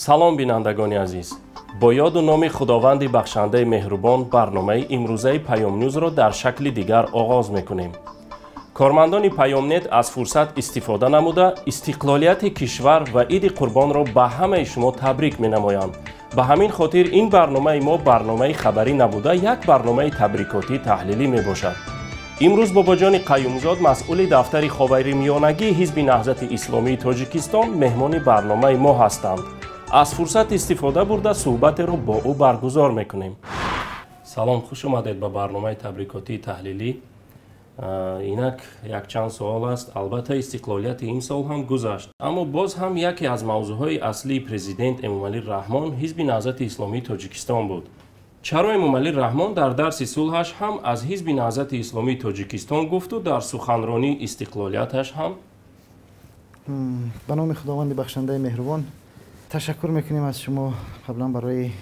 Салом, бинандагони азиз! Бо ёду номи Худованди бахшандаи меҳрубон барномаи имрӯзаи Паёмнюзро дар шакли дигар оғоз мекунем. Кормандони Паёмнет аз фурсат истифода намуда, истиқлолияти кишвар ва Иди Қурбонро ба ҳамаи шумо табрик менамоянд. Ба ҳамин хотир ин барномаи мо барномаи хабарӣ набуда, як барномаи табрикотӣ таҳлилӣ мебошад. Имрӯз Бобоҷони Қаюмзод, масъули дафтари Ховаримиёнагии Ҳизби Наҳзати Исломии Тоҷикистон, меҳмони барномаи мо ҳастанд. Аз фурсат истифода бурда, суҳбатеро бо ӯ баргузор мекунем. Салом, хуш омадед ба барномаи табрикотии таҳлилӣ. Инак якчанд суол аст. Албатта, истиқлолияти ин сол ҳам гузашт, аммо боз ҳам яке аз мавзӯъҳои аслии президент Эмомалӣ Раҳмон Ҳизби Наҳзати Исломии Тоҷикистон буд. Чаро Эмомалӣ Раҳмон дар дарси сулҳаш ҳам аз Ҳизби Наҳзати Исломии Тоҷикистон гуфту дар суханронии истиқлолияташ ҳам? Ба номи Худованди бахшандаи меҳрубон. Ташаккур мекунем аз шумо қаблан барои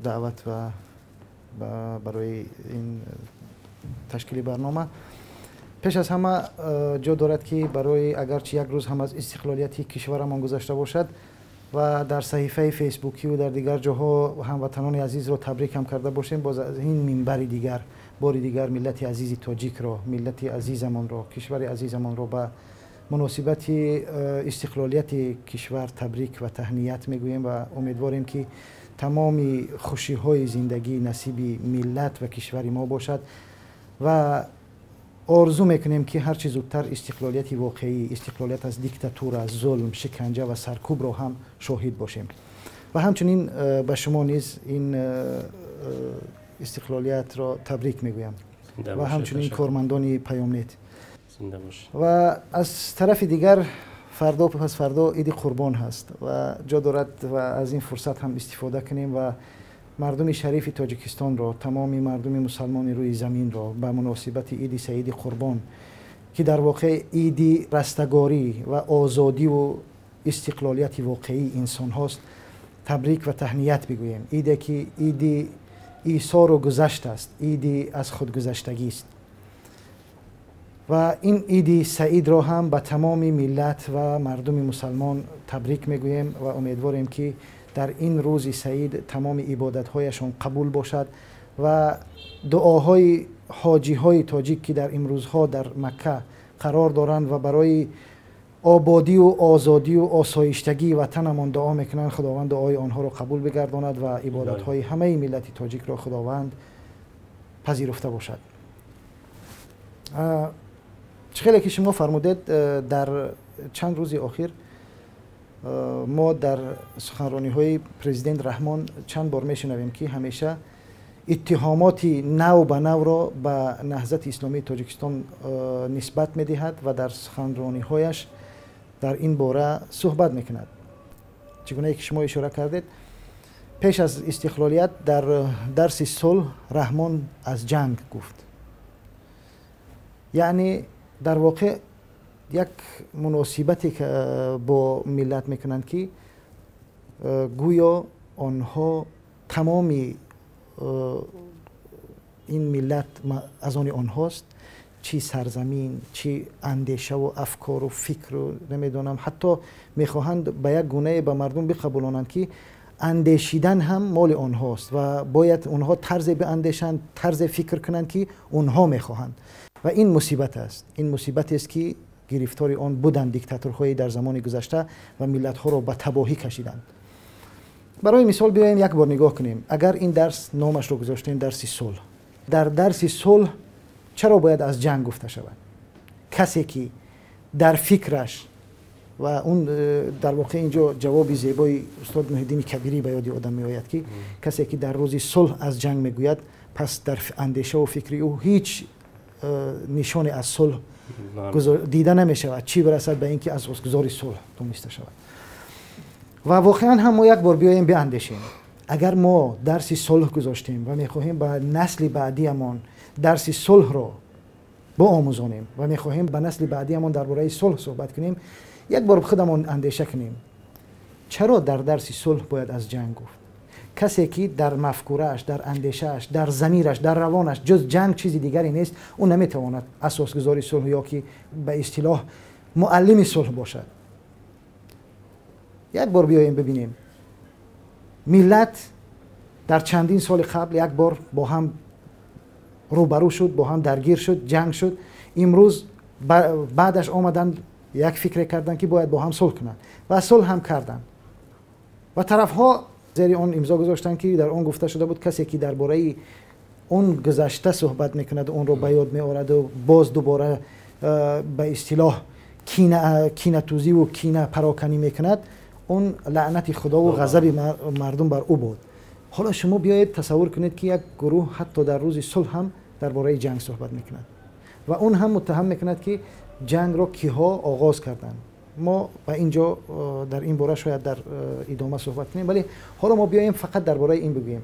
даъват ва барои ин ташкили барнома. Пеш аз ҳама ҷо дорад, ки барои агарчи як рӯз ҳам аз истиқлолияти кишварамон гузашта бошад ва дар саҳифаи фейсбукиву дар дигар ҷоҳо ҳамватанони азизро табрик ҳам карда бошем, боз аз ин минбари дигар бори дигар миллати азизи тоҷикро, миллати азизамонро, кишвари азизамонро ба муносибати истиқлолияти кишвар табрик ва таҳният мегӯем ва умедворем, ки тамоми хушиҳои зиндагӣ насиби миллат ва кишвари мо бошад ва орзу мекунем, ки ҳарчи зудтар истиқлолияти воқеӣ, истиқлолият аз диктатура, зулм, шиканҷа ва саркӯбро ҳам шоҳид бошем. Ва ҳамчунин ба шумо низ ин истиқлолиятро табрик мегӯям ва ҳамчунин кормандони Паёмнет. Ва аз тарафи дигар, фардо, пас фардо Иди Қурбон ҳаст ва ҷо дорад ва аз ин фурсат ҳам истифода кунем ва мардуми шарифи Тоҷикистонро, тамоми мардуми мусалмони рӯи заминро ба муносибати Иди Саиди Қурбон, ки дар воқеъ иди растагорӣ ва озодиву истиқлолияти воқеии инсонҳост, табрик ва таҳният бигӯем. Иде ки иди исору гузашт аст, иди аз худгузаштагист. Ва ин Иди Саидро ҳам ба тамоми миллат ва мардуми мусалмон табрик мегӯем ва умедворем, ки дар ин рӯзи саид тамоми ибодатҳояшон қабул бошад ва дуоҳои ҳоҷиҳои тоҷик, ки дар имрӯзҳо дар Макка қарор доранд ва барои ободию озодию осоиштагии ватанамон дуо мекунанд, Худованд дуои онҳоро қабул бигардонад ва ибодатҳои ҳамаи миллати тоҷикро Худованд пазируфта бошад. Чӣ хеле ки шумо фармудед, дар чанд рӯзи охир мо дар суханрониҳои президент Раҳмон чанд бор мешунавем, ки ҳамеша иттиҳомоти нав ба навро ба Наҳзати Исломии Тоҷикистон нисбат медиҳад ва дар суханрониҳояш дар ин бора суҳбат мекунад. Чӣ гунае ки шумо ишора кардед, пеш аз истиқлолият дар дарси сулҳ Раҳмон аз ҷанг гуфт. Яъне дар воқеъ як муносибате бо миллат мекунанд, ки гӯё онҳо тамоми ин миллат аз они онҳост, чӣ сарзамин, чӣ андешаву афкору фикру намедонам. Ҳатто мехоҳанд ба як гунае ба мардум биқабулонанд, ки андешидан ҳам моли онҳост ва бояд онҳо тарзе биандешанд, тарзе фикр кунанд, ки онҳо мехоҳанд. Ва ин мусибат аст. Ин мусибатест, ки гирифтори он буданд диктаторҳои дар замони гузашта ва миллатҳоро ба табоҳӣ кашиданд. Барои мисол, биёем як бор нигоҳ кунем. Агар ин дарс номашро гузоштем дарси сулҳ, дар дарси сулҳ чаро бояд аз ҷанг гуфта шавад? Касе ки дар фикраш ва он дар воқеъ инҷо ҷавоби зебои устод Муҳиддини Кабирӣ ба ёди одам меояд, ки касе ки дар рӯзи сулҳ аз ҷанг мегӯяд, пас дар андешаву фикри ӯ ҳеҷ нишоне аз сулҳ дида намешавад, чӣ бирасад ба ин ки асосгузори сулҳ дониста шавад. Ва воқеан ҳам мо як бор биёем биандешем. Агар мо дарси сулҳ гузоштем ва мехоҳем ба насли баъдиамон дарси сулҳро биомӯзонем ва мехоҳем ба насли баъдиамон дар бораи сулҳ суҳбат кунем, як бор худамон андеша кунем: чаро дар дарси сулҳ бояд аз ҷанг гуфт? Касе ки дар мафкурааш, дар андешааш, дар замираш, дар равонаш ҷуз ҷанг чизи дигаре нест, ӯ наметавонад асосгузори сулҳ ё ки ба истилоҳ муаллими сулҳ бошад. Як бор биёем бибинем. Миллат дар чандин соли қабл як бор бо ҳам рӯбарӯ шуд, бо ҳам даргир шуд, ҷанг шуд. Имрӯз баъдаш омаданд, як фикре карданд, ки бояд бо ҳам сулҳ кунанд ва сулҳ ҳам карданд ва тарафҳо зери он имзо гузоштанд, ки дар он гуфта шуда буд, касе ки дар бораи он гузашта суҳбат мекунад, онро ба ёд меораду боз дубора ба истилоҳ кинатузиву кина пароканӣ мекунад, он лаънати худову ғазаби мардум бар ӯ буд. Ҳоло шумо биёед тасаввур кунед, ки як гурӯҳ ҳатто дар рӯзи сулҳ ҳам дар бораи ҷанг суҳбат мекунад ва он ҳам муттаҳам мекунад, ки ҷангро киҳо оғоз карданд. Мо ба ин ҷо дар ин бора шояд дар идома суҳбат кунем, вале ҳоло мо биёем фақат дар бораи ин бигӯем.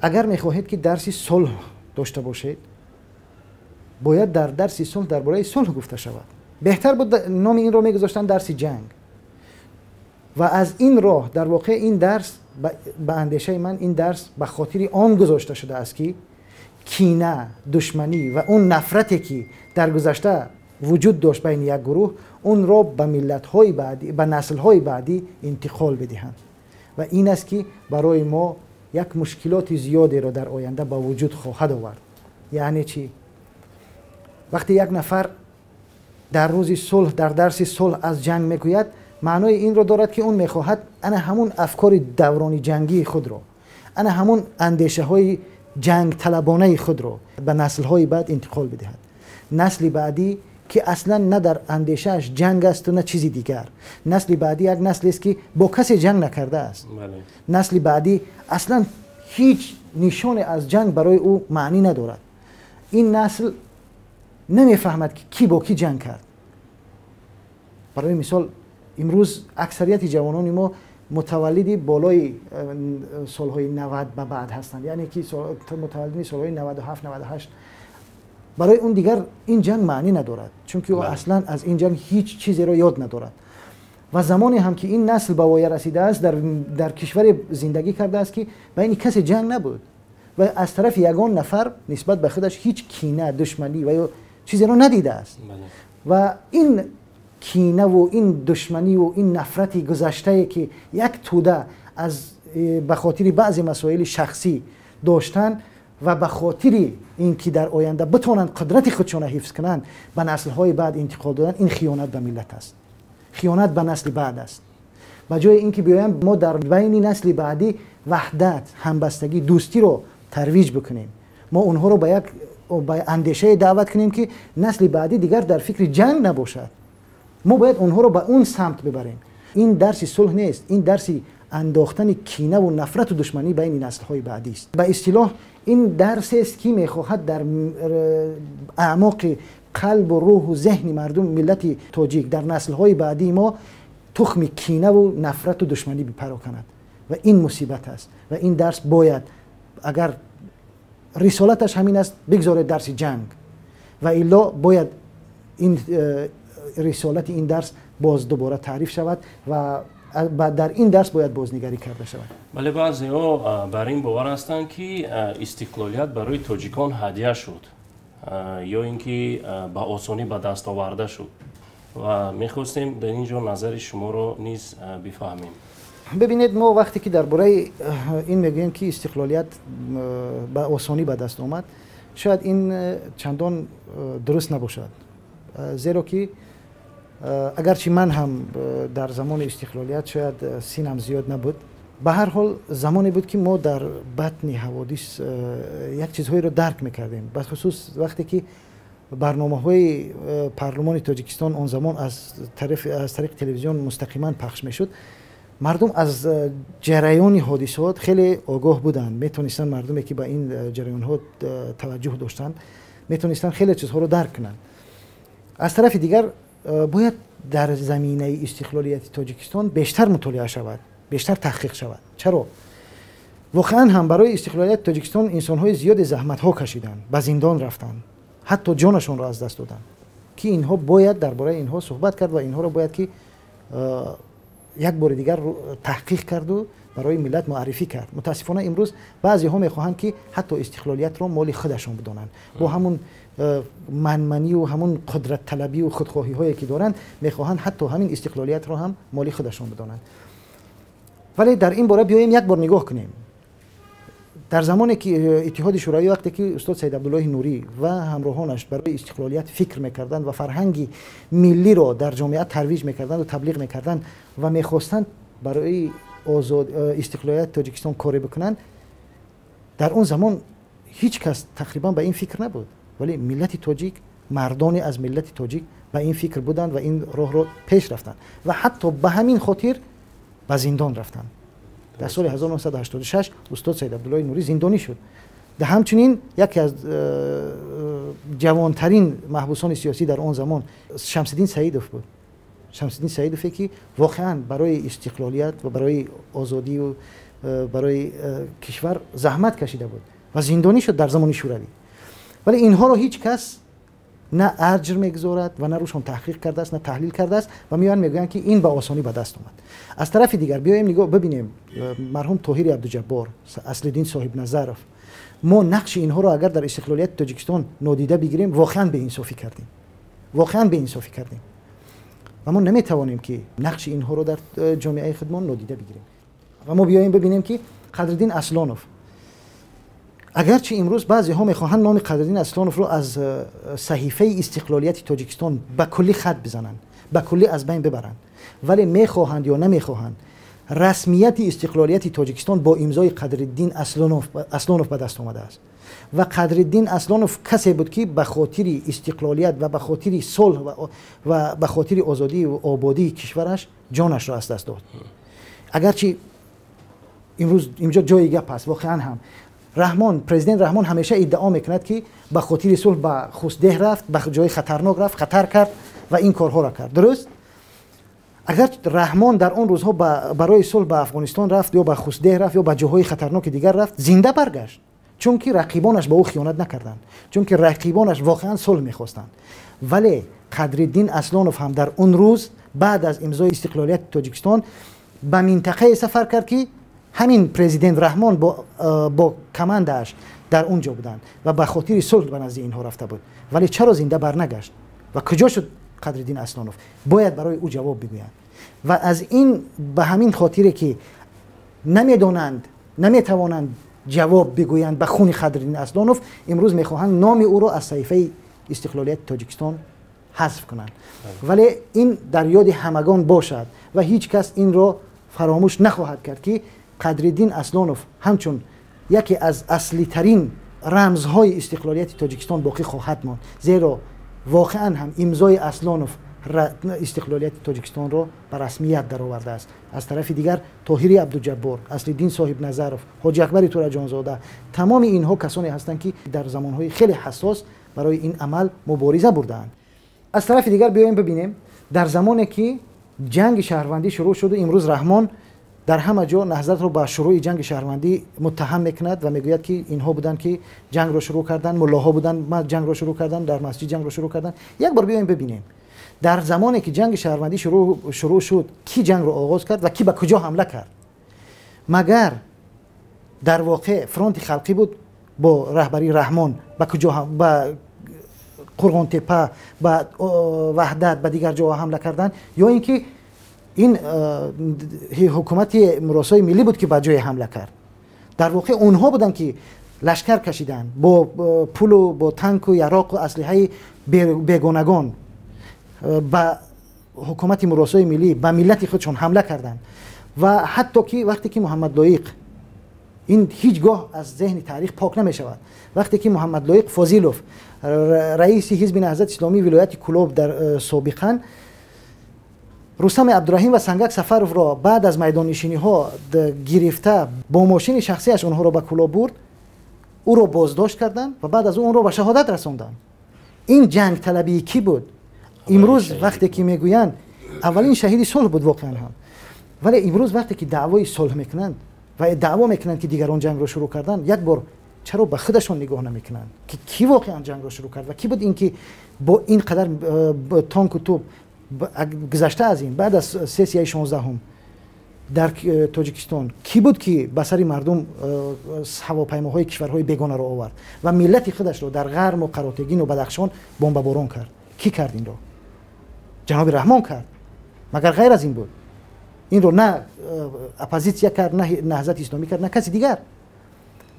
Агар мехоҳед, ки дарси сулҳ дошта бошед, бояд дар дарси сулҳ дар бораи сулҳ гуфта шавад. Беҳтар буд номи инро мегузоштанд дарси ҷанг. Ва аз ин роҳ дар воқеъ ин дарс, ба андешаи ман, ин дарс ба хотири он гузошта шудааст, ки кина, душманӣ ва он нафрате, ки дар гузашта вуҷуд дошт байни як гурӯҳ, онро ба миллатҳои баъдӣ, ба наслҳои баъдӣ интиқол бидиҳанд. Ва ин аст, ки барои мо як мушкилоти зиёдеро дар оянда ба вуҷуд хоҳад овард. Яъне чӣ? Вақте як нафар дар рӯзи сулҳ, дар дарси сулҳ аз ҷанг мегӯяд, маънои инро дорад, ки он мехоҳад ана ҳамун афкори даврони ҷангии худро, ана ҳамун андешаҳои ҷангталабонаи худро ба наслҳои баъд интиқол бидиҳад. Насли баъдӣ, ки аслан на дар андешааш ҷанг асту на чизи дигар. Насли баъдӣ як наслест, ки бо касе ҷанг накардааст. Насли баъдӣ аслан ҳеҷ нишоне аз ҷанг барои ӯ маънӣ надорад. Ин насл намефаҳмад, ки кӣ бо кӣ ҷанг кард. Барои мисол, имрӯз аксарияти ҷавонони мо мутаваллиди болои солҳои 90 ба баъд ҳастанд, яъне ки мутаваллиди солҳои 97, 98. Барои он дигар ин ҷанг маънӣ надорад, чунки ӯ аслан аз ин ҷанг ҳеҷ чизеро ёд надорад. Ва замоне ҳам ки ин насл ба воя расидааст, дар кишваре зиндагӣ кардааст, ки байни касе ҷанг набуд ва аз тарафи ягон нафар нисбат ба худаш ҳеҷ кина, душманӣ ва ё чизеро надидааст. Ва ин кинаву ин душманиву ин нафрати гузаштае, ки як тӯда аз ба хотири баъзе масоили шахсӣ доштанд ва ба хотири ин ки дар оянда битавонанд қудрати худшонро ҳифз кунанд, ба наслҳои баъд интиқол додан, ин хиёнат ба миллат аст, хиёнат ба насли баъд аст. Ба ҷои ин ки биёям мо дар байни насли баъдӣ ваҳдат, ҳамбастагӣ, дӯстиро тарвиҷ бикунем, мо онҳоро ба як ба андешае даъват кунем, ки насли баъдӣ дигар дар фикри ҷанг набошад. Мо бояд онҳоро ба он самт бибарем. Ин дарси сулҳ нест, ин дарси андохтани кинаву нафрату душманӣ байни наслҳои баъдист. Ба истилоҳ, ин дарсест, ки мехоҳад дар аъмоқи қалбу рӯҳу зеҳни мардум, миллати тоҷик, дар наслҳои баъдии мо тухми кинаву нафрату душманӣ бипароканад. Ва ин мусибат аст. Ва ин дарс бояд, агар рисолаташ ҳамин аст, бигзоред дарси ҷанг, ва илло бояд ин рисолати ин дарс боз дубора таъриф шавад ва дар ин дарс бояд бознигарӣ карда шавад. Бале, баъзеҳо бар ин бовар ҳастанд, ки истиқлолият барои тоҷикон ҳадя шуд ё ин ки ба осонӣ ба даст оварда шуд ва мехостем дар ин ҷо назари шуморо низ бифаҳмем. Бибинед, мо вақте ки дар бораи ин мегӯем, ки истиқлолият ба осонӣ ба даст омад, шояд ин чандон дуруст набошад, зеро ки агарчи ман ҳам дар замони истиқлолият шояд синам зиёд набуд, ба ҳар ҳол замоне буд, ки мо дар батни ҳаводис як чизҳоеро дарк мекардем. Бахусус вақте ки барномаҳои парлумони Тоҷикистон он замон аз тариқи телевизион мустақиман пахш мешуд, мардум аз ҷараёни ҳодисот хеле огоҳ буданд. Метавонистанд, мардуме ки ба ин ҷараёнҳо таваҷҷӯҳ доштанд, метавонистанд хеле чизҳоро дарк кунанд. Аз тарафи дигар, бояд дар заминаи истиқлолияти Тоҷикистон бештар мутолиа шавад, бештар таҳқиқ шавад. Чаро? Воқеан ҳам барои истиқлолияти Тоҷикистон инсонҳои зиёде заҳматҳо кашиданд, ба зиндон рафтанд, ҳатто ҷонашонро аз даст доданд, ки инҳо бояд дар бораи инҳо суҳбат кард ва инҳоро бояд ки як бори дигар таҳқиқ карду барои миллат муаррифӣ кард. Мутаассифона, имрӯз баъзеҳо мехоҳанд, ки ҳатто истиқлолиятро моли худашон бидонанд. Бо ҳамун манманию ҳамун қудратталабию худхоҳиҳое ки доранд, мехоҳанд ҳатто ҳамин истиқлолиятро ҳам моли худашон бидонанд. Вале дар ин бора биёем як бор нигоҳ кунем. Дар замоне ки Иттиҳоди Шӯравӣ, вақте ки устод Саид Абдуллоҳи Нурӣ ва ҳамроҳонаш барои истиқлолият фикр мекарданд ва фарҳанги миллиро дар ҷомеа тарвиҷ мекарданд ва таблиғ мекарданд ва мехостанд барои истиқлолияти Тоҷикистон коре бикунанд, дар он замон ҳеҷ кас тақрибан ба ин фикр набуд. Вале миллати тоҷик, мардоне аз миллати тоҷик ба ин фикр буданд ва ин роҳро пеш рафтанд ва ҳатто ба ҳамин хотир ба зиндон рафтанд. Дар соли 1986 устод Саид Абдуллоҳи Нурӣ зиндонӣ шуд. Ҳамчунин яке аз ҷавонтарин маҳбусони сиёсӣ дар он замон Шамсиддин Саидов буд. Шамсиддин Саидове ки воқеан барои истиқлолият ва барои озодию барои кишвар заҳмат кашида буд ва зиндонӣ шуд дар замони Шӯравӣ. Вале инҳоро ҳеҷ кас на аҷр мегузорад ва на рӯшон таҳқиқ кардааст, на таҳлил кардааст ва меоянд мегӯянд, ки ин ба осонӣ ба даст омад. Аз тарафи дигар биёем нигоҳ бибинем марҳум Тоҳири Абдуҷаббор, Аслиддин Соҳибназаров. Мо нақши инҳоро агар дар истиқлолияти Тоҷикистон нодида бигирем, воқеан беинсофӣ кардем, воқеан беинсофӣ кардем ва мо наметавонем, ки нақши инҳоро дар ҷомеаи худмон нодида бигирем. Ва мо биёем бибинем, ки Қадриддин Аслонов, агарчи имрӯз баъзеҳо мехоҳанд номи Қадриддин Аслоновро аз саҳифаи истиқлолияти Тоҷикистон ба куллӣ хат бизананд, ба куллӣ аз байн бибаранд, вале мехоҳанд ё намехоҳанд, расмияти истиқлолияти Тоҷикистон бо имзои Қадриддин Аслонов ба даст омадааст. Ва Қадриддин Аслонов касе буд, ки ба хотири истиқлолият ва ба хотири сулҳ ва ба хотири озодӣ ободии кишвараш ҷонашро аз даст дод. Агарчи имрӯз инҷо ҷои гап аст, воқеан ҳам Раҳмон, президент Раҳмон ҳамеша иддао мекунад, ки ба хотири сулҳ ба Хусдеҳ рафт, ба ҷои хатарнок рафт, хатар кард ва ин корҳоро кард. Дуруст, агар Раҳмон дар он рӯзҳо барои сулҳ ба Афғонистон рафт ё ба Хусдеҳ рафт ё ба ҷоҳои хатарноки дигар рафт, зинда баргашт, чунки рақибонаш ба ӯ хиёнат накарданд, чунки рақибонаш воқеан сулҳ мехостанд. Вале Қадриддин Аслонов ҳам дар он рӯз баъд аз имзои истиқлолияти Тоҷикистон ба минтақае сафар кард, ки ҳамин президент Раҳмон бо командааш дар он ҷо буданд ва ба хотири сулҳ ба назди инҳо рафта буд. Вале чаро зинда барнагашт ва куҷо шуд Қадриддин Аслонов? Бояд барои ӯ ҷавоб бигӯянд. Ва аз ин ба ҳамин хотире ки намедонанд, наметавонанд ҷавоб бигӯянд ба хуни Қадриддин Аслонов, имрӯз мехоҳанд номи ӯро аз саҳифаи истиқлолияти Тоҷикистон ҳазф кунанд. Вале ин дар ёди ҳамагон бошад ва ҳеҷ кас инро фаромӯш нахоҳад кард, ки Қадриддин Аслонов ҳамчун яке аз аслитарин рамзҳои истиқлолияти Тоҷикистон боқӣ хоҳад монд, зеро воқеан ҳам имзои Аслонов истиқлолияти Тоҷикистонро ба расмият даровардааст. Аз тарафи дигар Тоҳири Абдуҷаббор, Аслиддин Соҳибназаров, Ҳоҷи Акбари Тураҷонзода, тамоми инҳо касоне ҳастанд, ки дар замонҳои хеле ҳассос барои ин амал мубориза бурдаанд. Аз тарафи дигар биёем бибинем, дар замоне ки ҷанги шаҳрвандӣ шурӯъ шуду имрӯз Раҳмон дар ҳама ҷо Наҳзатро ба шурӯъи ҷанги шаҳрвандӣ муттаҳам мекунад ва мегӯяд, ки инҳо буданд, ки ҷангро шурӯъ карданд, муллоҳо буданд, ҷангро шурӯъ карданд, дар масҷид ҷангро шурӯъ карданд. Як бор биёем бибинем, дар замоне ки ҷанги шаҳрвандӣ шурӯъ шуд, кӣ ҷангро оғоз кард ва кӣ ба куҷо ҳамла кард? Магар дар воқеъ Фронти халқӣ буд бо раҳбарии Раҳмон ба куҷо, ба Қурғонтепа, ба Ваҳдат, ба дигар ҷоҳо ҳамла карданд, ё ин ки ин ҳукумати муросои миллӣ буд, ки ба ҷое ҳамла кард? Дар воқеъ онҳо буданд, ки лашкар кашиданд бо пулу бо танку яроқу аслиҳаи бегонагон ба ҳукумати муросои миллӣ, ба миллати худшон ҳамла карданд. Ва ҳатто ки вақте ки Муҳаммад Лоиқ, ин ҳеҷ гоҳ аз зеҳни таърих пок намешавад, вақте ки Муҳаммад Лоиқ Фозилов, раиси Ҳизби Наҳзати Исломии вилояти Кӯлоб дар собиқан, Рустами Абдураҳим ва Сангак Сафаровро баъд аз майдоннишиниҳо гирифта, бо мошини шахсияш онҳоро ба Кӯлоб бурд, ӯро боздошт карданд ва баъд аз ӯ онро ба шаҳодат расонданд. Ин ҷангталабии кӣ буд? Имрӯз вақте ки мегӯянд, аввалин шаҳиди сулҳ буд воқеан ҳам. Вале имрӯз вақте ки даъвои сулҳ мекунанд ва даъво мекунанд, ки дигарон ҷангро шурӯъ карданд, як бор чаро ба худашон нигоҳ намекунанд, ки кӣ воқеан ҷангро шурӯъ кард ва кӣ буд ин ки бо ин қадар танку тӯб? Гузашта аз ин, баъд аз сессияи 16-ҳум дар Тоҷикистон кӣ буд, ки ба сари мардум ҳавопаймоҳои кишварҳои бегонаро овард ва миллати худашро дар Ғарму Қаротегину Бадахшон бомбаборон кард? Кӣ кард инро? Ҷаноби Раҳмон кард. Магар ғайр аз ин буд? Инро на оппозитсия кард, на Наҳзати Исломӣ кард, на каси дигар.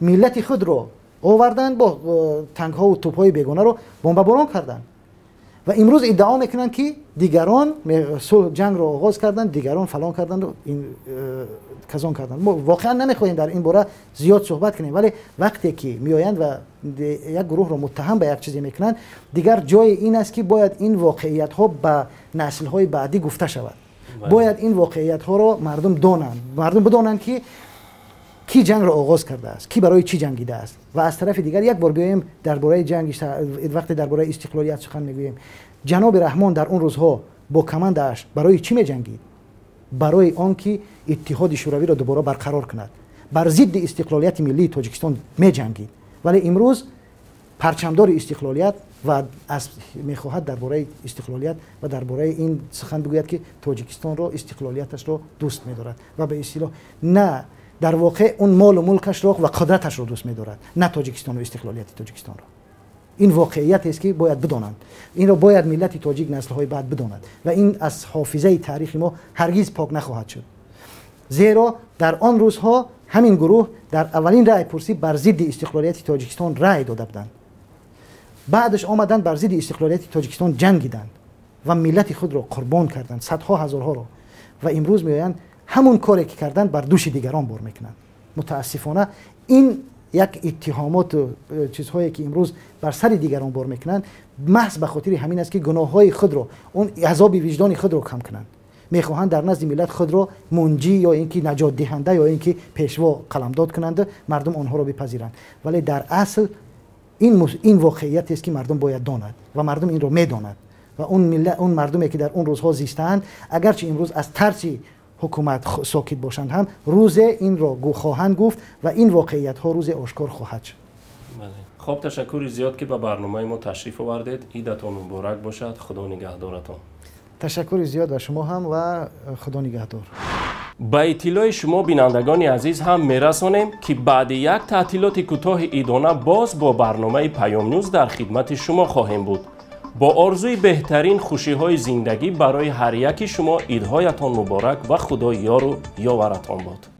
Миллати худро оварданд, бо танкҳову тӯбҳои бегонаро бомбаборон карданд ва имрӯз иддао мекунанд, ки дигарон ҷангро оғоз карданд, дигарон фалон карданд, казон карданд. Мо воқеан намехоҳем дар ин бора зиёд суҳбат кунем, вале вақте ки меоянд ва як гурӯҳро муттаҳам ба як чизе мекунанд, дигар ҷои ин аст, ки бояд ин воқеиятҳо ба наслҳои баъдӣ гуфта шавад. Бояд ин воқеиятҳоро мардум донанд, мардум бидонанд, ки кӣ ҷангро оғоз кардааст, кӣ барои чӣ ҷангидааст. Ва аз тарафи дигар як бор биёем дар бораи ҷанги, вақте дар бораи истиқлолият сухан мегӯем, ҷаноби Раҳмон дар он рӯзҳо бо командааш барои чӣ меҷангид? Барои он ки Иттиҳоди Шӯравиро дубора барқарор кунад, бар зидди истиқлолияти миллии Тоҷикистон меҷангид. Вале имрӯз парчамдори истиқлолият ва мехоҳад дар бораи истиқлолият ва дар бораи ин сухан бигӯяд, ки Тоҷикистонро, истиқлолияташро дӯст медорад ва ба истилоҳ на, дар воқеъ он молу мулкашро ва қудраташро дӯст медорад, на Тоҷикистону истиқлолияти Тоҷикистонро. Ин воқеиятест, ки бояд бидонанд. Инро бояд миллати тоҷик, наслҳои баъд бидонад ва ин аз ҳофизаи таърихи мо ҳаргиз пок нахоҳад шуд, зеро дар он рӯзҳо ҳамин гурӯҳ дар аввалин раъйпурсӣ бар зидди истиқлолияти Тоҷикистон рай дода буданд. Баъдаш омаданд, бар зидди истиқлолияти Тоҷикистон ҷангиданд ва миллати худро қурбон карданд, садҳо ҳазорҳоро. Ва имрӯз меоянд, ҳамон коре ки карданд, бар дӯши дигарон бор мекунанд. Мутаассифона, ин як иттиҳомоту чизҳое ки имрӯз бар сари дигарон бор мекунанд, маҳз ба хотири ҳамин аст, ки гуноҳҳои худро, он азоби виҷдони худро кам кунанд. Мехоҳанд дар назди миллат худро мунҷӣ ё ин ки наҷотдиҳанда ё ин ки пешво қаламдод кунанд, мардум онҳоро бипазиранд. Вале дар асл ин воқеиятест, ки мардум бояд донад ва мардум инро медонад. Ва он мардуме ки дар он рӯзҳо зистаанд, агарчи имрӯз аз тарси ҳукумат сокит бошанд ҳам, рӯзе инро хоҳанд гуфт ва ин воқеиятҳо рӯзе ошкор хоҳад шуд. Хоб, ташаккури зиёд, ки ба барномаи мо ташриф овардед. Идатон муборак бошад, Худо нигаҳдоратон. Ташаккури зиёд ба шумо ҳам ва Худо нигаҳдор. Ба иттилои шумо, бинандагони азиз, ҳам мерасонем, ки баъди як таътилоти кӯтоҳи идона боз бо барномаи Паёмнюз дар хидмати шумо хоҳем буд. Бо орзуи беҳтарин хушиҳои зиндагӣ барои ҳар яки шумо, идҳоятон муборак ва Худо ёру ёваратон бод.